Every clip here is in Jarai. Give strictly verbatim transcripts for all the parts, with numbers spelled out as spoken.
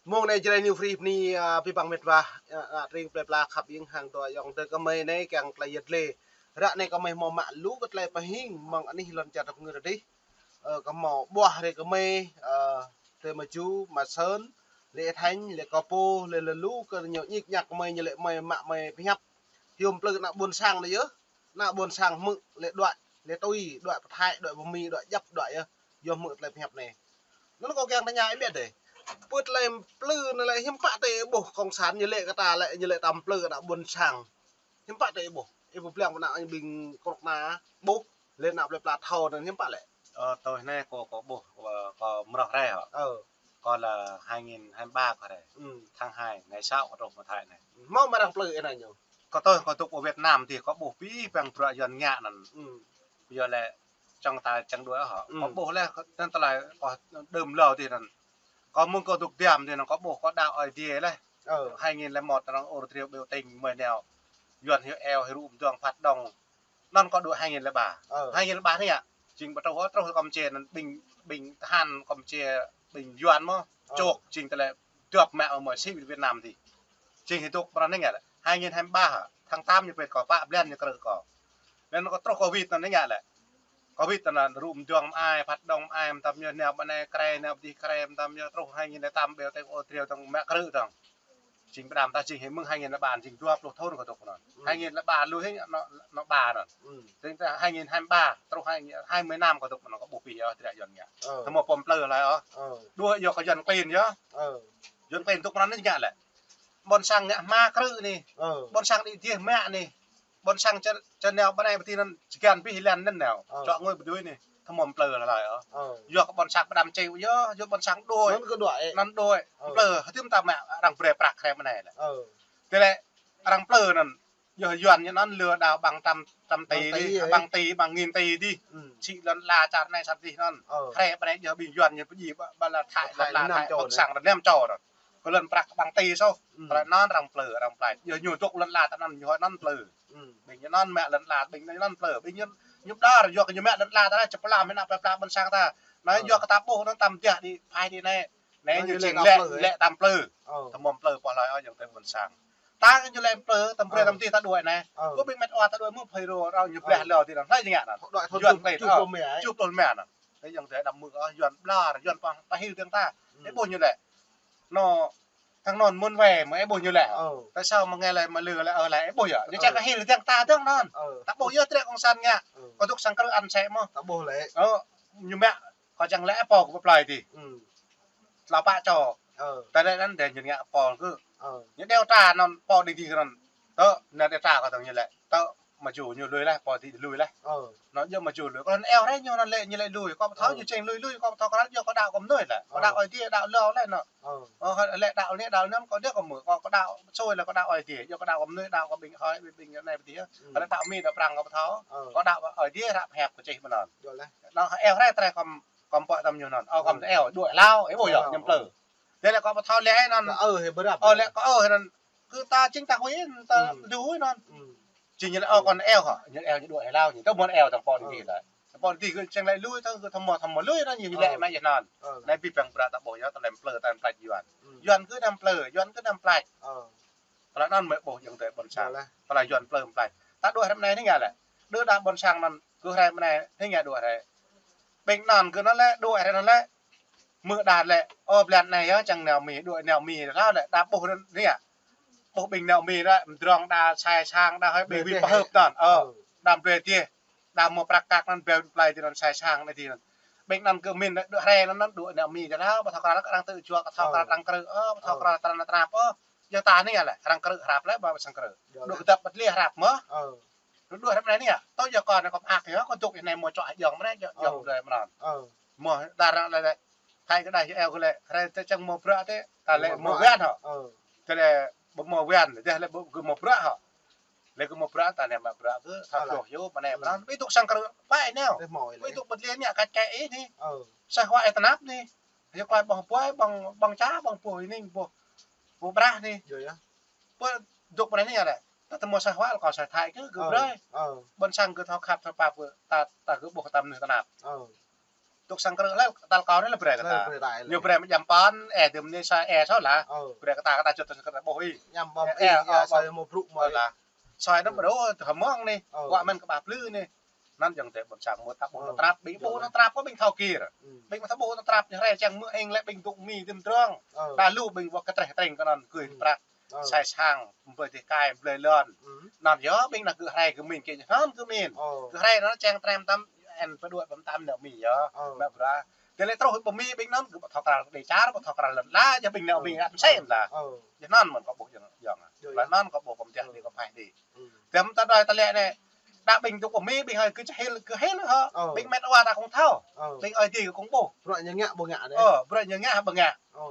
Mơ̆ng anai Jrai New Free bơni, a, abih bang met wa, a, a, tring plơi pla khăp ing hăng dua ayŏng adơi gơmơi anai kiăng tơlơi yet lĕ. Ră anai gơmơi hmâo mă lu kơ tơlơi pơhing mơ̆ng anih lŏn čar rơbung rơdih. Ơ, kơ hmâo ƀuah rai gơmơi, ơ, tơlơi mơju, mă sơ̆n, lĕ Thanh, lĕ Kâo Pô, lĕ lu kơ ñu ñik ñak gơmơi, ñu lĕ mơi mă mơi pơhiăp. Hiư̆m plư ană ƀôn sang anai yơh. Ană ƀôn sang hmư̆ lĕ đuaĭ, lĕ tui, đuaĭ pơthai, đuaĭ pơmi, đuaĭ djăp, đuaĭ yơh. Yua hmư̆ tơlơi pơhiăp anai. Anŭn kâo kiăng tơña ih ƀiă dêh. Pơ tơlơi plư anai lĕ hiư̆m pă tơ ih ƀuh kông sản ñu lĕ kơ ta lĕ ñu lĕ tam plư ană ƀôn sang. Hiư̆m pă tơ ih ƀuh. Ih ƀuh ƀlăng pơ ană ƀing krŏk na ƀuh. Lĕ ană plơi pla thâo anŭn hiư̆m pă lĕ. Ơ, tui anai kâo, kâo ƀuh, ơ, kâo mrô rai hŏ. Ơ. Kâo lĕ hai nghìn hai mươi ba kâo rai. Ừ. Tháng hai, ngày sáu kâo truh mơ̆ng Thái anai. Hmâo mơ̆ arăng plư ih anai ñu. Kâo tui kâo dŏ pơ Việt Nam dih kâo ƀuh abih bang bruă Yuan ngă anŭn. Ừ. Yua lĕ čang ta čang đuaĭ hŏ. Ừ. Kâo ƀuh lĕ, kâo tơl tơlơi kâo đưm hlâo dih anŭn. Kâo mơ̆ng kâo dŏ diam dih anŭn kâo ƀuh kâo đaŏ Ơi Adai lĕ. Ơ. Hai nghìn lẻ một anŭn ur triu biểu tình mơi nao. Yuan hyu eo hyu rŭ mơduang phat đŏng. Anŭn kâo đuaĭ hai nghìn lẻ ba. Ơ. Hai nghìn lẻ ba anai yơh. Jing ƀu truh, truh Kampuchia anŭn ƀing, ƀing tơhan Kampuchia ƀing Yuan mơ̆. Ơ. Čŏk, jing tơlơi dŏp mă mơi sĭ Việt Nam dih. Jing hơduk pran anai yơh lĕ. Hai nghìn hai mươi ba hă. Tháng tám ñu pơ̆t kâo pă blan ñu krư̆ kâo. Anŭn kâo truh Covid anŭn anai yơh lĕ. Covid anŭn rŭ mơduang mơai, phat đŏng mơai, mơtam yơh nao ƀơi anai krĕ, nao ƀơi dih krĕ, mơtam yơh truh hai nghìn lẻ tám ƀiă tĕ ur triu tŏng mă krư̆ tŏng. Jing pơđam ta jing hĭ mơ̆ng hai nghìn lẻ ba jing dua pluh thŭn kâo dŏ anŭn. Ừ. Hai nghìn lẻ ba lui hĭ anŏ, anŏ ba anŭn. Ừ. Jing ta hai nghìn hai mươi ba, truh hai nghìn hai mươi năm kâo dŏ anŭn kâo ƀuh abih yơh triu Yuan ngă. Ơ. Tơhmâo pơm plư hlơi ôh. Ơ. Đuaĭ yua kơ Yuan klin yơh. Ơ. Yuan klin dŏ anŭn anai ngă lĕ. Ƀôn sang ngă hmua krư̆ anai. Ơ. Ƀôn sang đĭ dih mă anai. Ƀôn sang čơ, čơ nao ƀơi anai ƀơi dih anŭn čơgăn abih lan anŭn nao. Ơ. Čŏ ngui ƀơi dui anai. Tơhmâo plư hlơi ôh. Ơ. Yua kơ ƀôn sang pơđam čeo yơh, yua ƀôn sang đuaĭ. Anŭn kơ đuaĭ. Anŭn đuaĭ. Ơ. Plư, hơdôm ta mă arăng brơi prăk hrĕ mơ̆ng anai lĕ. Ơ. Tơlơi arăng plư anŭn, yua Yuan ñu anŭn lừa đảo bằng trăm, trăm tỷ đi, bằng tỷ, bằng nghìn tỷ đi. Ừ. Sĭ lŏn ala čar anai čar dih anŭn. Ơ. Hrĕ mơ̆ng anai yua ƀing Yuan ñu pơjing ƀă, ƀă lĕ Thái, lŏn ala Thái, ƀơ̆ng sang lŏn năm čô anŭn. Kơ lŏn prăk bằng tỷ soh. Ừ. Tơlơi anŭn arăng plư, arăng plač. Yua ñu dŏ lŏn ala ta anŭn ñu anŭn plư. Ừ. Ƀing ñu anŭn mă lŏn ala, ƀing ñu anŭn plư. Ƀing ñu, ñu đar, yua kơ ñu mă lŏn ala ta anai, čơplam hĭ ană plơi pla ƀôn sang ta. Anai, ơ, yua kơ ta ƀuh anŭn tam dah đĭ phai đĭ anai. Anai ñu jing lĕ, lĕ tam plư. Ơ. Tơhmâo plư pô hlơi ôh, ayŏng adơi ƀôn sang. Ta ñu lĕ plư, tam brơi tam dih ta đuaĭ anai. Ơ. Kơ ƀing met wa ta đuaĭ mơ̆ phơi rô, rau ñu ƀleh lơ dih anŭn. Hlơi ñu ngă anŭn. Đuaĭ thŭn Yuan klin, ơ, čuh pluh mă. Čuh pluh mă anŭn. Anai ayŏng adơi đăm mơ̆ ôh, Yuan blar, Yuan pơhil dơ̆ng ta. Ừ. Ih ƀuh ñu lĕ. Anŏ, thang anŭn mơ̆n wai, mơ̆ ih ƀuh ñu lĕ. Ơ. Tại sao mơ̆ ngai lĕ mă lư lĕ, ơ, lĕ ih ƀuh yơh. Ñu čang kơ hil dơ̆ng ta dơ̆ng anŭn. Ơ. Ta ƀuh yơh triu kông sản ngă. Ơ. Kâo dŏ sang krư̆ ăn sĕ mơ̆. Ta ƀuh lĕ. Ơ, ñu mă, kâo čang lĕ ih pô kơ pơplơi dih. Ừ. Tlâo pă čô. Ơ. Tơlơi anŭn dêh ñu ngă pô kơ. Ơ. Ñu đeo tra anŭn pô đĭ dih anŭn. Tơ, anŭn đeo tra kâo tơ̆ng ñu lĕ. Tơ, mơju ñu lui laih, pô dih lui laih. Ơ. Anŭn yơh mơju lui. Kâo anŭn eo rai ñu anŭn lĕ, ñu lĕ lui. Kâo pơthâo, ơ, ñu čeng lui lui, kâo pơthâo kơ anŭn yơh kâo đaŏ kơ mơnuih lĕ. Kâo, ơ, đaŏ Ơi Adai, đaŏ lơ lĕ anŭn. Ơ. Ơ, lĕ đaŏ anai, đaŏ anŭn, kâo đaŏ kơ mơ̆, kâo, kâo đaŏ sui lĕ, kâo đaŏ Ơi Adai. Yơh kâo đaŏ kơ mơnuih, đaŏ kơ ƀing hơi, ƀing, ƀing anai ƀing dih. Ừ. Kâo đaŏ Mi, đaŏ Prăng kâo pơthâo. Ơ. Kâo đaŏ Ơi Adai, ră pơhiăp kơ čih mơ̆n anŭn. Yơh lĕ. Anŭn eo rai tơlơi kâo, kâo pơhiăp tăm ñu anŭn. Ơ, kâo, ơ, eo, đuaĭ hlâo, ih ƀuh yơh, ơ, ñu plư. Tơlơi kâo pơthâo lĕ anŭn. Ơ, hơi bơrăp. Ơ, lĕ kâo, ơ, anŭn. Kơ ta čing ta huĭ, ta, ừ, lui anŭn. Ừ. Jing ñu lĕ, ơ, kâo anŭn eo hă, ñu eo ñu đuaĭ hlâo, ñu tơ mơ̆n eo tăm pô đĭ dih lĕ. Pô đĭ dih kơ čang lĕ lui, tơ kơ tơhmâo, tơhmâo lui anŭn, ñu lĕ mă yơh anŭn. Ơ. Anai abih bang bruă ta ƀuh yơh, tơlơi plư, tơlơi plač Yuan. Ừ. Yuan kơ anăm plư, Yuan kơ anăm plač. Ơ. Tơlơi anŭn mơi ƀuh ayŏng adơi ƀôn sang. Yơh lĕ. Tơlơi Yuan plư plač. Ta đuaĭ hrĕ mơ̆ng anai hĭ ngă lĕ. Đơ đa ƀôn sang anŭn kơ hrĕ mơ̆ng anai hĭ ngă đuaĭ hrĕ. Ƀing anŭn kơ anŭn lĕ, đuaĭ hrĕ anŭn lĕ. Mơ̆ đa lĕ, ơ, blan anai yơh, čang nao Mi, đuaĭ nao Mi, hlâo lĕ, đa ƀuh anŭn hĭ ngă. Ƀuh ƀing nao Mi lĕ, mơdrŏng đa sai sang, đa hơi ƀing wĭ pơhơp anŭn. Ơ, đa brơi dih, đa mơ̆ prăk kăk anŭn, brơi plơi dih anŭn sai sang anai dih anŭn. Ƀing anŭn kơ min lĕ, đuaĭ hrĕ anŭn, anŭn đuaĭ nao Mi, hlâo, pơthâo kơ arăng, arăng tơ jua, pơthâo kơ arăng krư̆, ơ, pơthâo kơ arăng trăn trap, ơ. Yơh ta anai lĕ, arăng krư̆ hrăp lĕ, ƀă sang krư̆. Đuaĭ kơdăp ƀơi tơlơi hrăp mơ̆. Ơ. Đuaĭ hrĕ mơ̆ng anai anai, tơ yơh kâo anai kâo mơak yơh, kâo dŏ anai mơ̆ čŏ ayŏng mơ̆n anai, ayŏng, ayŏng adơi mơ̆n anŭn. Ơ. Mơ̆ đa arăng lĕ lĕ, Thái kơ đa yơh eo kơ lĕ, hrĕ tơ čang mơ̆ bruă tơ, ta lĕ mơ̆ wăn hŏ. Ơ. Tơ lĕ ƀu mơ̆ wăn, tơ lĕ ƀu kơ mơ̆ bruă hŏ. Lĕ kơ mơ̆ bruă ta anai mă bruă kơ, ta pioh yơh, mơ̆ anai mơ̆n anŭn, ƀu dŏ sang krư̆, pă anai. Ƀu dŏ ƀơi tơlơi anai, kăč kĕ ih anai. Ơ. Sa hua ih tơnap anai. Yơh klai ƀơ̆ng puai, ƀơ̆ng, ƀơ̆ng ča, ƀơ̆ng puh ih anai, ƀơ̆ng, ƀơ̆ng brah anai. Yơh, yơh. Pơ dŏ pơ anai anai lĕ. Ta tơhmâo sa hua lĕ kâo sa Thái kơ, kơ brơi. Ơ. Ƀôn sang kơ thâo khăp thâo pap kơ, ta, ta kơ ƀuh ta mơnuih tơnap. Ơ. Dŏ sang krư̆ lĕ, tal kâo anai lĕ brơi kơ ta. Brơi, brơi ta lĕ. Ñu brơi mă jăm păn, ê, tơm anai sa ê sa lah. Ơ. Brơi kơ ta, kơ ta čut sang krư̆ ƀuh ih. Jăm păn ê, ê, ê, ơ, sa ƀuh. Mă brŭ mă. Ơ lah. Sa anai ƀu dŏ, hơmâo anai. Ơ. Wă mơ̆n kơ ƀah plư anai. Anŭn yơh tơlơi ƀôn sang mơ̆ ta ƀuh anŭn trap, ƀing ƀuh anŭn trap kơ ƀing thâo kir. Ƀing mơ̆ ta ƀuh anŭn trap ñu hrơi čang mơ̆ eng lĕ ƀing dŏ Mi tơm drong. Ơ. Đa lu ƀing ƀuh kơ treh treng kơ anŭn kơ prăk. Ơ. Sai sang, blơi tih kai, blơi lŏn. Anŭn yơh, ƀing anŭn kơ hrơi kơ min kơ anŭn kơ min. Ơ. Kơ hrơi anŭn čang trem tam, en pơđuaĭ ƀăm tam nao Mi yơh. Ơ. Mă bruă. Tơlơi truh ƀu Mi ƀing anŭn, kơ ƀu thâo krăn đe čar, ƀu thâo krăn lŏn la, yơh ƀing nao Mi ăt sem lah. Ơ. Yơh anŭn mơ̆n kâo ƀuh yơh, yơh. Yơh, yơh. Anŭn kâo ƀuh kơ mơ̆ tih đi kơ phai đi. Tơm ta đơi ta lĕ anai. Đa ƀing dŏ kơ Mi, ƀing hơi kơ čah hil, kơ hil hă. Ơ. Ƀing met wa ta kông thâo. Ơ. Ƀing ơi ti kông ƀuh. Bruă ñu ngă ƀu ngă anai. Ơ, bruă ñu ngă ƀu ngă. Ơ.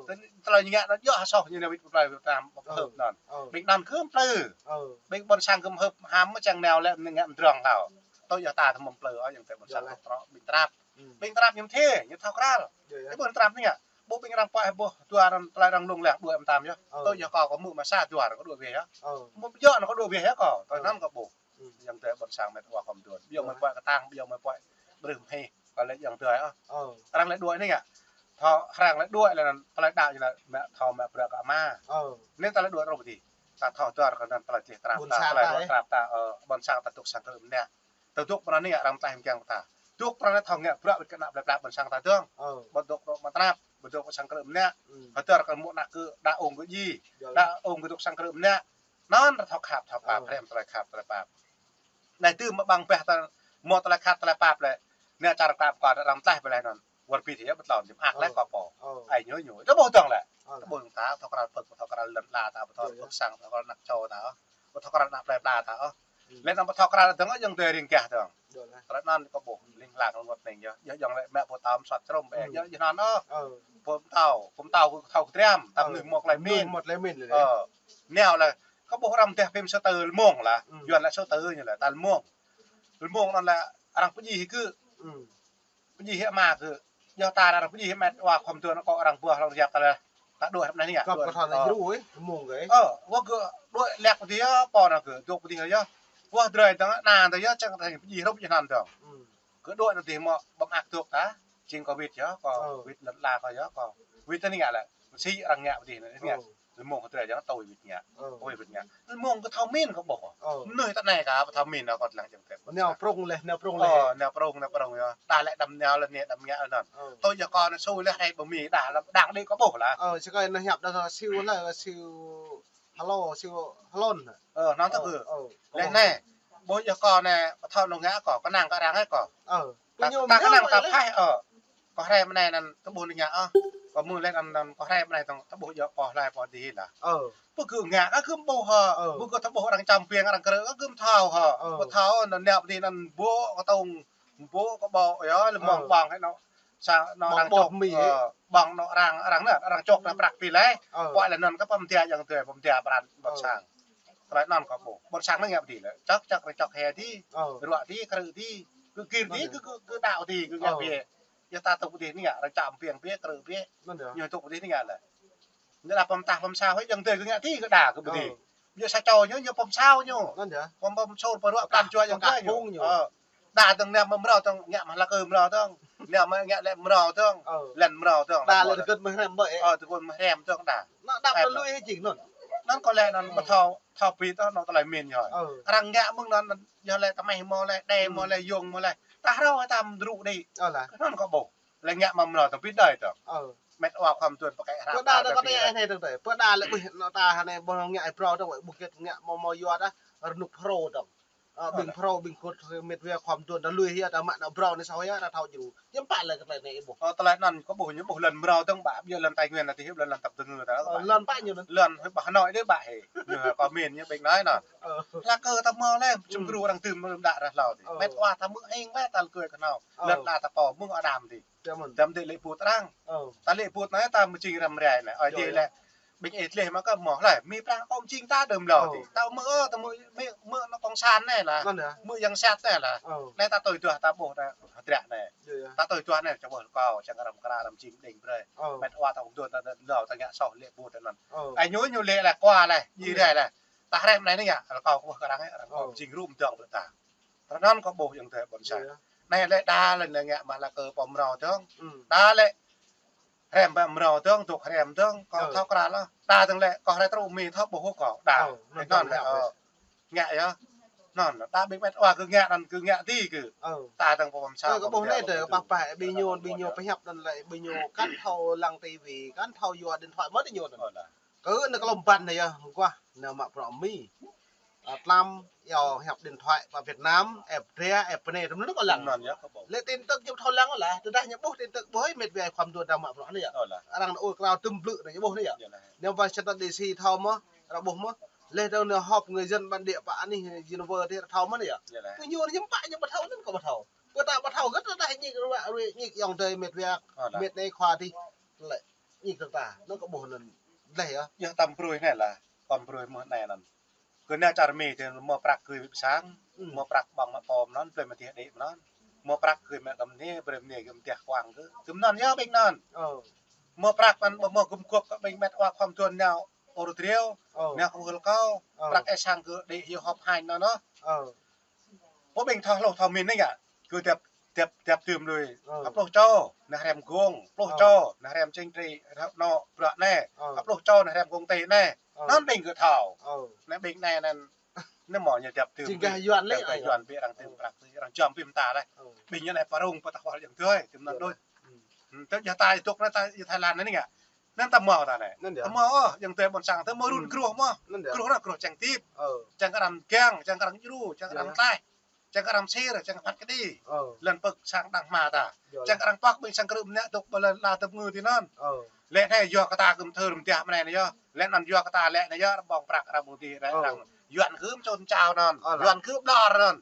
Tơlơi ñu ngă anŭn yơh soh ñu nao wĭt plơi Việt Nam ƀu hơp anŭn. Ơ. Ƀing anŭn kơ plư. Ơ. Ƀing ƀôn sang kơ hơp ham mơ̆ čang nao lĕ ngă mơdrong thâo. Tui yơh ta tơm plư ơ, yơh tơlơi ƀôn sang kơ trŏ ƀing trap. Ƀing trap ñu mơ̆ thê, ñu thâo krăn. Yơh, yơh. Ƀing trap anai ngă. Ƀuh ƀing arăng pơhiăp ƀuh, dua arăng tơlơi arăng lông leh, dua ƀăm tam yơh. Ơ. Tui yơh kâo kơ mơ̆ mă sa dua arăng kơ dua weh yơh. Ơ. Mơ̆ yơh anŭn kơ dua weh yơh kâo. Tui anŭn kâo ƀuh. Yơh tơlơi ƀôn sang met wa khŏm dŏ. Ƀiă mơ̆ pơhiăp kơtang, ƀiă mơ̆ pơhiăp brưh mơ̆ hĭ. Kâo lĕ yơh tơlơi ơ. Ơ. Arăng lĕ dua anai ngă. Thâo, arăng lĕ dua lĕ anŭn, tơlơi đaŏ ñu lĕ, mă thâo mă bruă kơ ama. Ơ. Anai tơlơi dua rơ̆ ƀu dih. Ta thâo dua kơ anŭn tơlơi tih trap ta, tơlơi dua trap ta, ơ, ƀôn sang ta dŏ sang krư̆ mơnă. Ta dŏ pơ anai arăng tlaih mơ̆ng kiăng ta. Dŏ pơ anai thâo ngă bruă wĭt kơ ană plơi pla ƀôn sang ta dơ̆ng. Ơ. Ƀu dŏ kơ mă trap, ƀu dŏ kơ sang krư̆ mơnă. Hơdơr kơ mơ̆ ană kơ đa ung kơ djai. Đa ung kơ dŏ sang krư̆ mơnă. Anŭn ta thâo khăp, thâo pap, hrăm tơlơi khăp, tơlơi pap. Anai tơm mơ̆ ƀăng bah ta hmâo tơlơi khăp, tơlơi pap lĕ. Anai čar krăp kơ arăng tlaih pơ leh anŭn. Wơr bĭt yơh ƀu tlŏn, jăm ak leh kơ pô. Ai ñu ñu. Tơ ƀuh dơ̆ng lĕ. Tơ ƀuh dơ̆ng ta, thâo krăn pơ̆k, thâo krăn lŏn la ta, thâo krăn pơ̆k sang, thâo krăn ană čô ta. Ƀu thâo krăn ană plơi pla ta ôh. Lĕ anŭn ƀu thâo krăn dơ̆ng yơh, yơh tơlơi ring gah dơ̆ng. Tơlơi anŭn kâo ƀuh, ling lang lŏn wơ̆t anai yơh. Yơh yơh lĕ mă pô tam sat črôm ƀĕ. Yơh, yơh anŭn ôh. Pô pơtao, pô pơtao kơ thâo kơ triam, tam mơnuih hmâo tơlơi min. Hmâo tơlơi min lĕ. Ơ. Anai lĕ, kâo ƀuh arăng mơdeh phim sa tơ lơmông lah. Yuan lĕ sa tơ ñu lĕ, ta lơmông. Lơmông anŭn lĕ arăng pơdjai hĭ kơ. Pơdjai hĭ ama kơ. Yơh ta arăng pơdjai hĭ met wa khŏm dŏ anŭn kâo arăng ƀuh arăng yap ta lĕ. Ta đuaĭ rơ̆p anai ngă. Kâo pơkŏn anai jru ih, mơ̆ng gơ̆. Ơ, wơ̆t gơ̆ đuaĭ lĕ pơdjai yơh, pô anŭn gơ̆ dŏ pơdjai yơh. Wơ̆t drơi dơ̆ng anŭn ta yơh čang ta pơdjai hrup yơh anŭn dơ̆ng. Gơ̆ đuaĭ anŭn dih mơ̆ ƀăm ak dŏ ta. Jing kâo wĭt yơh, kâo wĭt lŏn la kâo yơh, kâo wĭt ta anai ngă lĕ. Mơsĭ arăng ngă pơdjai anai ngă. Lơmông hơdrơi yơh tui wĭt ngă. Ơ. Ơi wĭt ngă. Lơmông kơ thâo min kâo ƀuh. Ơ. Mơnuih ta anai kơ thâo min kâo lăng jơ̆ng tep. Nao prong leh, nao prong leh. Ơ, nao prong, nao prong yơh. Đa lĕ đăm nao lĕ anai đăm ngă anŭn. Ơ. Tui yơh kâo anai su leh rai ƀu Mi đa lăm đang đĭ kâo ƀuh lah. Ơ, sĭt kâo anai hiăp đa siu lah, siu halo, siu halon. Ơ, anŭn tơ kơ. Ơ. Leh anai. Ƀuh yơh kâo anai, ƀu thâo anŭn ngă kâo, kơnang kơ arăng ơi kâo. Ơ. Ta, ta kơnang ta phaih, ơ. Kâo hrăm anai anŭn, ta ƀuh anai ngă, ơ. Kâo mơ̆ng leh anŭn, anŭn, kâo hrăm anai tơ̆ng, ta ƀuh yơh kâo hlai pô dih lah. Ơ. Ƀu kơ ngă, kơ kơ ƀuh hă. Ơ. Ƀu kơ ta ƀuh arăng čăm piêng, arăng krư̆, kơ kơ thâo hă. Ơ. Ƀu thâo, anŭn nao pơ dih anŭn ƀô̆ kơ tông, ƀô̆ kơ ƀô̆, yơh, lơmông ƀơ̆ng hĭ anŭn. Sa anŭn arăng čŏk, ơ, ƀơ̆ng anŭn arăng, arăng anŭn, arăng čŏk anŭn prăk pi leh. Ơ. Pơ̆k leh anŭn kơ pơm tia yang tui, pơm tia pran ƀơ̆ng sang. Tơlơi anŭn kâo ƀuh. Ƀôn sang anŭn ngă pơdjai lĕ. Čŏk, čŏk, čŏk hĕ dih. Ơ. Ruă dih, krư̆ dih. Kơ kir dih, kơ, kơ, kơ đaŏ dih, kơ ngă biă. Yơh ta tŭ pơdjai anai ngă, arăng čăm piêng biă, krư̆ biă. Ñu tŭ pơdjai anai ngă lĕ. Ñu đa pơm tah pơm sao hĕ, jơ̆ng tui kơ ngă dih kơ đa kơ pơdjai. Yơh sa čô ñu, ñu pơm sao ñu. Pơm sôr, pơm ruă, pơm čuă jơ̆ng tui ñu. Ơ. Đa dơ̆ng nao mă mrâo dơ̆ng, ngă mă la kơ mrâo dơ̆ng. Nao mă ngă lĕ mrâo dơ̆ng. Lĕ mrâo dơ̆ng. Đa lĕ tơgŭt mơ̆ hrăm ƀơi. Ơ, tơgŭt mơ̆ hrăm dơ̆ng đa. Nă đăp tơ lui hĕ jing anŭn. Anŭn kâo lĕ anŭn ƀu thâo, thâo pit ôh, anŭn tơlơi min yơh. Ơ. Arăng ngă mơ̆ng anŭn, yơh lĕ tơmeh mơ̆ leh, đe mơ̆ leh, yŏng mơ̆ leh. Ta hrâo ta mơdrŭ đĭ. Ơ lah. Anŭn kâo ƀuh. Lĕ ngă mă mrâo dơ̆ng pit đơi dơ̆ng. Ơ. Met wa khŏm tuan pơkĕ hrăp. Pơđa đa đa kơ kâo tơña anai dơ̆ng tơi. Pơđa lĕ ƀuh anŭn ta hơnai ƀuh ngă ai phrâo dơ̆ng, ƀu git ngă mơ̆ mơ̆ yua đa, rơnŭk phrâo dơ̆ng. Ơ, ƀing phrâo, ƀing kơ̆t, met wa khŏm tuan đa lui hia, đa mă anŭn phrâo anai sâo hia, đa thâo jru. Jăm pă lĕ kơ tơlơi anai ih ƀuh. Ơ, tơlơi anŭn kâo ƀuh ñu ƀuh lŏn mrâo dơ̆ng ƀă, ƀiă lŏn Tây Nguyên anai tih, ƀiă lŏn Dap Dơngu ta. Ơ, lŏn pă ñu anŭn. Lŏn ƀă Hà Nội đih ƀă hĕ. Ñu kâo min ñu ƀing anai anŭn. Ơ. La kơ ta mơ̆ leh, čum gru arăng tơm mơ̆ đa rah hlâo dih. Ơ. Met wa ta mơ̆ hing ƀĕ ta lơkơi kơ anŭn. Ơ. Lŏn đa ta pô mơ̆ng Adam dih. Jăm mơ̆n. Jăm dih lĕ put arăng. Ơ. Ta lĕ put anai ta mơ̆ jing răm rai anai. Ơi dih lĕ. Ƀing ih tleh mă kơ mơ̆ leh. Mi prang kâo mơ̆ jing ta đơ̆m hlâo dih. Ta mơ̆ ơ, ta mơ̆, mi, mơ̆ anŭn cộng sản anai lah. Mơ̆ yang sat anai lah. Anai ta tui duah ta ƀuh ta hơdră anai. Ta tui duah anai čang ƀuh kâo, čang răm kra răm jing đing brơi. Met wa ta kơm duah ta hlâo ta ngă soh lĕ put anŭn. Ai ñu ñu lĕ lah kua leh, ji rai leh. Ta hrăm anai anai ngă, kâo kơ ƀuh kơ arăng, arăng kâo jing rŭm dơ̆ng brơi ta. Tơnăn kâo ƀuh yang tơi ƀôn sang. Anai lĕ đa lĕ anai ngă mă lă kơ pô mrâo dơ̆ng. Đa lĕ hrăm pô mrâo dơ̆ng, dŏ hrăm dơ̆ng, kâo thâo krăn lă. Đa dơ̆ng lĕ kâo hrăm truh mi thâo ƀuh kâo. Đa. Anŭn lĕ, ơ. Ngă yơh. Anŭn, đa ƀing met wa kơ ngă anŭn kơ ngă ti kơ. Ta dơ̆ng pô pơm sa. Kơ ƀuh anai tơ, pah pah, ƀing ñu, ƀing ñu pơhiăp anŭn lĕ, ƀing ñu kăn thâo lăng tivi, kăn thâo yua điện thoại mơ̆ tơ ñu anŭn. Kơ anai kơ lŏm ƀăn anai yơh, guah, anai mă bruă mi. Ơ, tlam, yua hiăp điện thoại pơ Việt Nam, ĕp dra, ĕp pơnai, tơm anŭn kơ lăng. Lĕ tin tức ñu thâo lăng lah, tơdah ñu ƀuh tin tức ƀuh, met wa khua mơduôn ta mă bruă anai yơh. Arăng ur krao tơm blư̆ anai ñu ƀuh anai yơh. Anai wa čơtăt đi si thâo mơ̆, arăng ƀuh mơ̆. Lĕ dơ̆ng anai họp người dân bản địa pơ anih, ñu wơr tơ thâo mơ̆ anai yơh. Kơ ñu anai ñu ƀă ñu ƀu thâo anŭn kâo ƀu thâo. Pơ ta ƀu thâo gơ̆t tơdah ñik ruă, ruă ñik ayŏng adơi met wa, met anai khua tih. Lĕ ñik dơ̆ng ta, anŭn kâo ƀuh anŭn leh yơh. Yơh tơm brơi anai lah, tơm brơi mơ̆ anai anŭn. Kơ anai čar mi tơ mơ̆ prăk kơ ƀing sang, mơ̆ prăk ƀơ̆ng mă pô mơnŭn, blơi mă tih đĭ mơnŭn. Mơ̆ prăk kơ mă kơ mơnai, brơi mơnai kơ mơtih kuang kơ. Tơm anŭn yơh ƀing anŭn. Mơ̆ prăk anŭn ƀu mơ̆ gum guôp kơ ƀing met wa khua mơduôn anai ur triu, anai kơ hul kâo, prăk ĕ sang kơ đĭ hyu họp hañ anŭn. Pô ƀing thâo hluh thâo min anai ngă, kơ dăp, dăp, dăp tơm lui. Pluh čô, anai hrăm gông, pluh čô, anai hrăm chính trị, hrăm anŏ, bruă anai. Pluh čô, anai hrăm gông tê anai. Anŭn ƀing kơ thâo. Anai ƀing anai anŭn, anai mơ̆ ñu dăp tơm lui. Jing gah Yuan lĕ, gah Yuan ƀing arăng tơm prăk, arăng jăm ƀing ta leh. Ƀing ñu anai pơrung, pơtah wal yang tui, tơm anŭn đôč. Tơ yua ta dŏ anai ta, yua Thái Lan anai ngă. Anŭn ta mơ̆ ta anai. Ta mơ̆, ơ, ayŏng adơi ƀôn sang, ta mơ̆ run gruh mơ̆. Gruh anŭn gruh čang tip. Čang kơ arăng kiăng, čang kơ arăng djru, čang kơ arăng tlaih. Čang kơ arăng sir, čang kơ phat kơđi. Lŏn pơ̆k sang đang hma ta. Čang kơ arăng pŏk ƀing sang krư̆ mơnă dŏ ƀơi lŏn la tơp ngư ti anŭn. Lĕ anai yua kơ ta kư̆m thâo rơm tiah mơnai anai yơh. Lĕ anŭn yua kơ ta lĕ anai yơh, ƀơ̆ng prăk arăng ƀu dih, arăng Yuan kư̆m čôn čao anŭn. Yuan kư̆m đor anŭn.